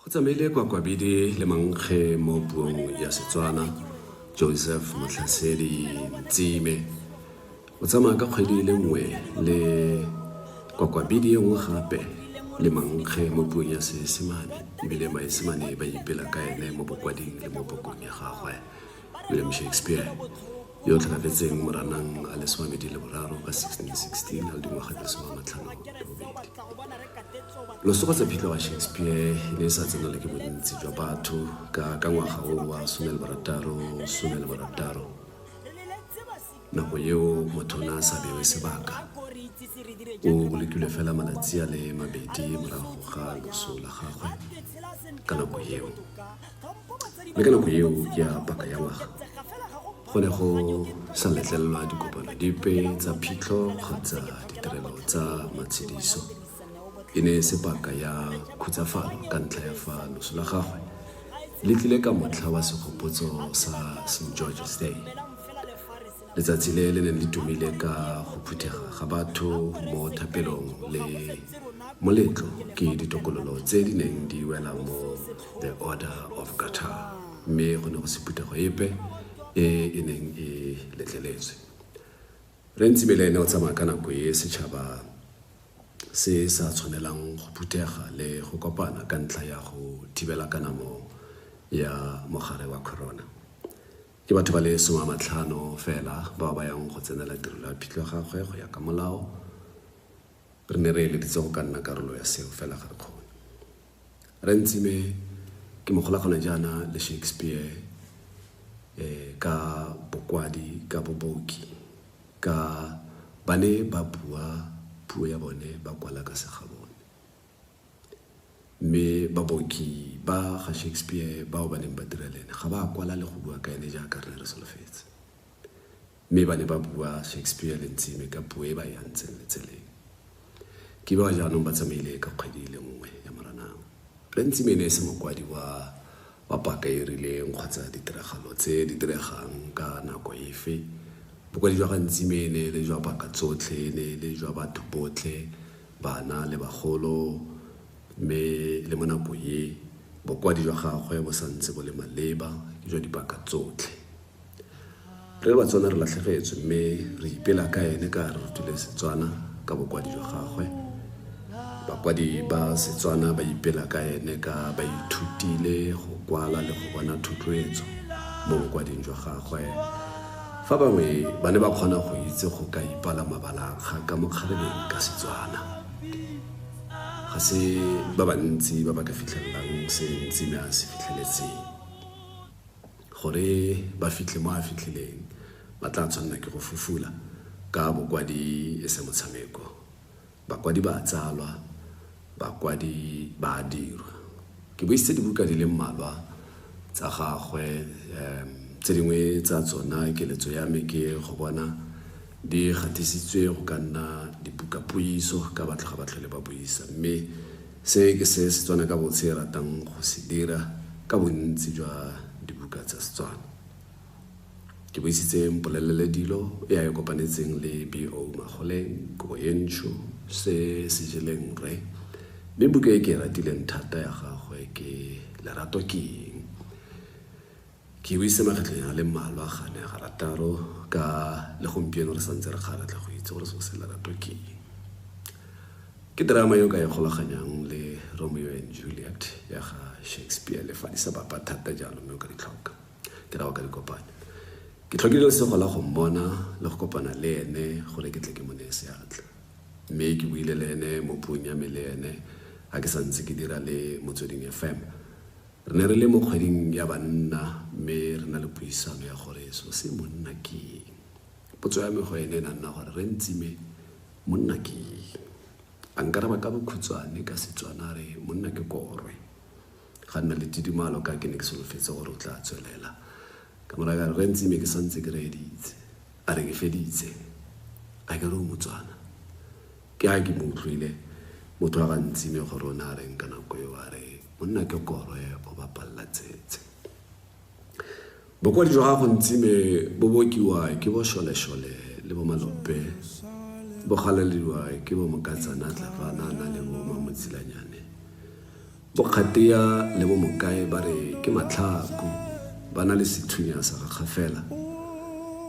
Go tsamaile Kwakwabidi le mankge mo puong ya Setswana, Joseph Motlhasedi Ntsime o tsamaya ka kgwedi e le nngwe le Kwakwabidi e nngwe gape le mankge mo puong ya Seesemane ebile Maesemane ba ipela ka ene mo bokwading le mo pokong ya gagwe. William Shakespeare yo o tlhokafetseng Moranang a le 23 ka 1616 a le dingwaga di le 52. Loso kgotsa phitlho ga Shakespeare e ne e sa tsenelwe ke bontsi jwa batho ka ka ngwaga o wa 1616. Nako eo motho o ne a sa bewe sebaka. O bolokilwe fela malatsi a le mabedi morago ga loso la gagwe ka nako eo. Mme ka nako eo ya paka ya ngwaga, go ne go sa letlelelwa dikopano dipe tsa phitlho kgotsa ditirelo tsa matshediso. E ne e se paka ya khutsafalo ka ntlha ya fa loso la gagwe le tlile ka motlha wa segopotso sa St. George's Day, letsatsi le le neng le tumile ka go phuthega ga batho mo thapelong le moletlo ke ditokololo tse di neng di wela mo The Order of Garter, mme go ne go se phuthego epe e e neng e letleletswe. Rre Ntsime le ene o tsamaya ka nako e setšhaba se sa tshwanelang go phuthega le go kopana ka ntlha ya go thibela kanamo ya mogare wa corona. Ke batho ba le 50 fela bao ba yang go tsenela tirelo ya phitlho ya gagwe go ya ka molao. Re ne re eleditse go ka nna karolo ya seo fela ga re kgone. Rre Ntsime ke mo golagana jaana le Shakespeare ka bokwadi, ka boboki, ka ba ne ba bua puo ya bone ba kwala ka segabone. Mme baboki ba ga Shakespeare bao ba neng ba dira le ene ga ba a kwala le go bua ka ene jaaka re ne re solofetse. Mme ba ne ba bua Shakespeare le Ntsime ka puo e ba e antseng letseleng. Ke bao jaanong ba tsamaile ka kgwedi e le nngwe ya Moranang. Rre Ntsime e ne e se mokwadi wa wa paka e rileng kgotsa ditiragalo tse di diregang ka nako efe. Bokwadi jwa ga Ntsime e ne e le jwa paka tsotlhe, e ne e le jwa batho botlhe, bana le bagolo, mme le mo nakong e, bokwadi jwa gagwe bo sa ntse bo le maleba, ke jwa dipaka tsotlhe. Re le Batswana re latlhegetswe mme re ipela ka ene ka a re rutile Setswana ka bokwadi jwa gagwe. Bakwadi ba Setswana ba ipela ka ene ka ba ithutile go kwala le go bona thotloetso mo bokwading jwa gagwe. Fa bangwe ba ne ba kgona go itse go ka ipala mabala a kgaka mo kgarebeng ka Setswana, ga se ba bantsi ba ba ka fitlhelelang se Ntsime a se fitlheletseng. Gore ba fitlhe mo a fitlhileng, ba tla tshwanela ke go fufula ka bokwadi e se motshameko. Bakwadi ba a tsalwa, bakwadi ba a dirwa. Ke buisitse dibuka di le mmalwa tsa gagwe, tse dingwe tsa tsona keletso ya me ke go bona di gatisitswe go ka nna dibukapuiso ka batho ga ba tlhole ba buisa mme Se ke se Setswana ka botshe e ratang go se dira ka bontsi jwa dibuka tsa Setswana. Ke buisitse Mpolelele Dilo e a e kopanetseng le BO Magoleng, Kobo e Ntsho, Se se Jeleng Rre. Mme buka e ke e ratileng thata ya gagwe ke Lerato ke Eng. Ke buisitse makgetlhonyana a le mmalwa, gane, garataro, ka le gompieno re santse re kgaratlha go itse gore seo se lerato ke eng. Ke terama e o ka e golaganyang le Romeo and Juliet ya ga Shakespeare le fa di sa bapa thata jalo mme o ka di tlhoka. Ke raya o ka di kopanya. Ke tlhokile lesego la go mmona le go kopana le ene gore ke tle ke mo neye seatla. Mme ke buile le ene mo puong ya me le ene ga ke santse ke dira le Motsweding FM. Re ne re le mo kgweding ya banna mme re na le puisano ya gore so se monna ke eng. Potso ya me go ene e ne nna gore Rre Ntsime monna ke eng? A nkaraba ka bokhutshwane ka Setswana a re monna ke korwe. Ga nna le tidimalo ka ke ne ke solofetse gore o tla tswelela. Ka mo raya ka re Rre Ntsime ke santse ke reeditse. A re ke feditse. A ke re o Motswana? Ke ha ke mo utlwile motho wa ga Ntsime gore o ne a reng ka nako eo a re monna ke korwe o bapalla tsetse. Bokwadi jwa gago Ntsime bo bokiwa ke bo Sholeshole le bo Malope, bo galalediwa ke bo Mokatsana Tlavanana le bo Mamotsilanyane. Bokgatea le bomokae ba re ke matlhaku, ba na le sethunya sa ga Kgafela,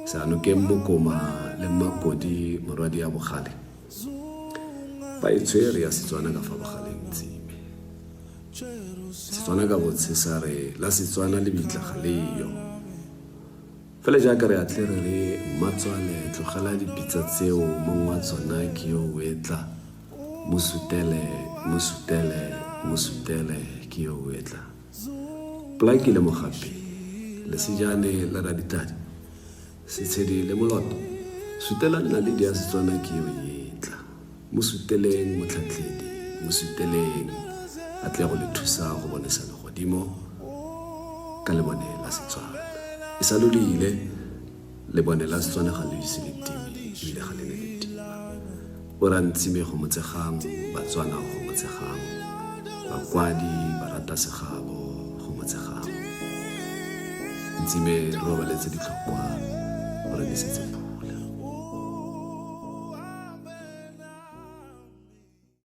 Seanokeng Mokoma le Mmakodi morwadia Bogale. Ba e tshwere ya Setswana ka fa bogaleng Ntsime. Setswana ka botshe sa re la Setswana lebitla ga le yo. Fela jaaka re atle re re mmatswale tlogela dipitsa tseo mong wa tsona ke yo o etla, mo sutele, mo sutele, mo sutele ke yo o etla. Polaki le Mogapi, Lesejane le Raditladi, Setshedi le Moloto, sutelang naledi ya Setswana ke yo e etla. Mo suteleng motlhatlhedi, mo suteleng a tle go le thusa go bonesa legodimo ka lebone la Setswana. E sa lodile, lebone la Setswana ga le ise le time ebile ga le ne le tima. Bo Rantsime go motsegang, Batswana go motsegang, bakwadi ba rata segabo go motsegang. Ntsime re robaletse ditlhokwa o re nesetse.